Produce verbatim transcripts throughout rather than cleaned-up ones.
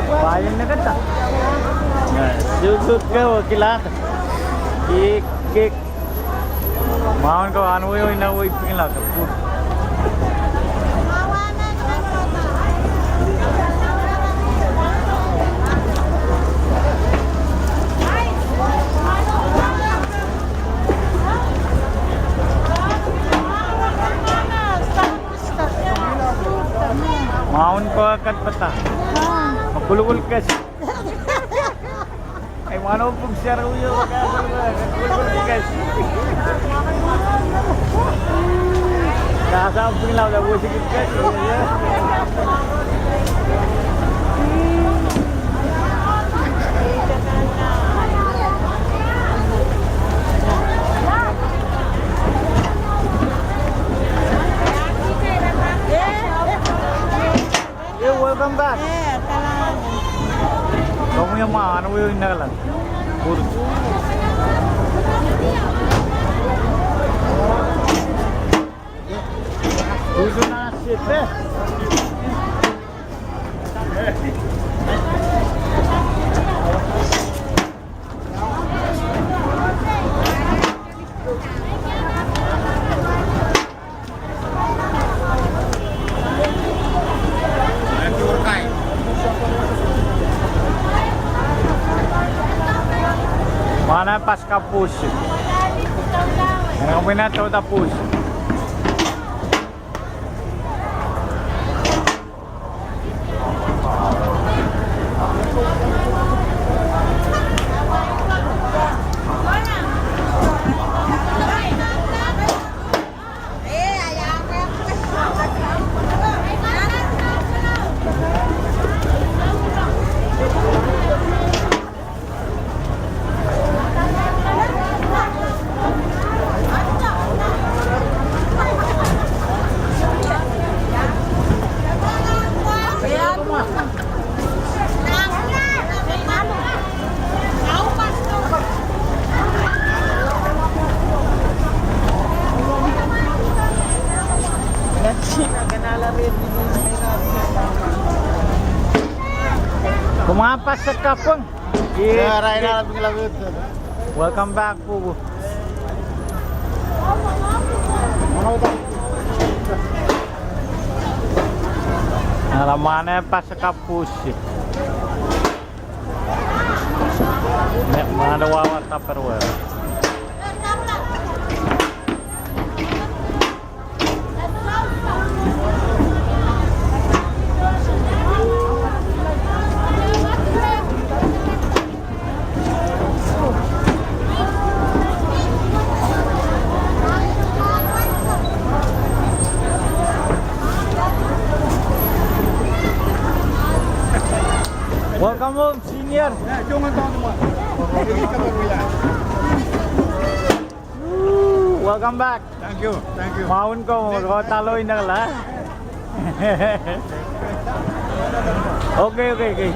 Paien nekehda. Sukut ke wekilahda. Kik, kik. Mahwen ko anwei oh inawei pingilahda. Mahwen ko kadpada. Kulukul kes. Ei, mano pung siar uyo, kulukul kes. Kasa pung lau da wo sikit kes. Hey, welcome back. Komwi ma, anwei oh inangala. Kudu. Kudu na sete. Mwahnakapw pwuhs. Mwahnakapw pwuhs. Kumwail pastor kaping. Yeah, right now, welcome back, Bubu. Ala mane pastor kapwuhs. Mane wawa taperwer. Welcome home, senior. Woo, welcome back. Thank you, thank you. Mwahu ko, ko talo inangala. Okay, okay, okay.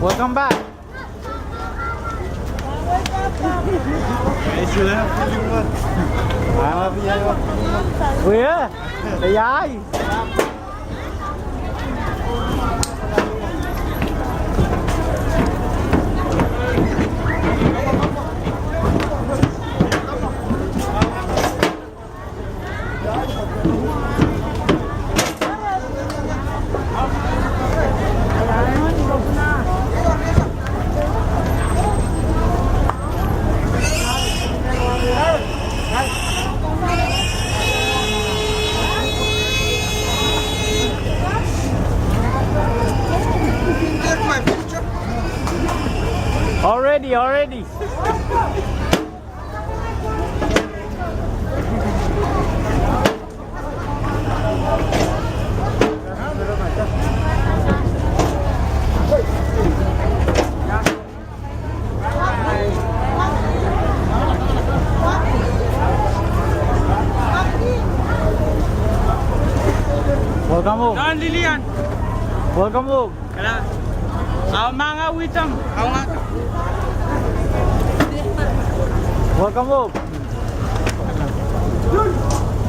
Welcome back. Where? The eye. Welcome home. Don Lilian. Welcome home. Hello. Au manga witam. Au manga. Welcome home.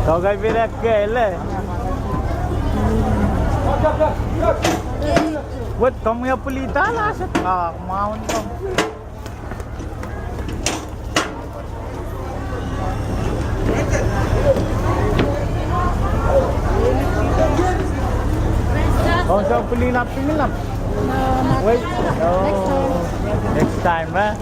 Kau kai pil kele. Wet, komw wia pwilihda lasa. Ah, mwaun komw. Oh, so pwilihla, pwilihla. No, not. Wait. Next time. Oh. Next time, eh?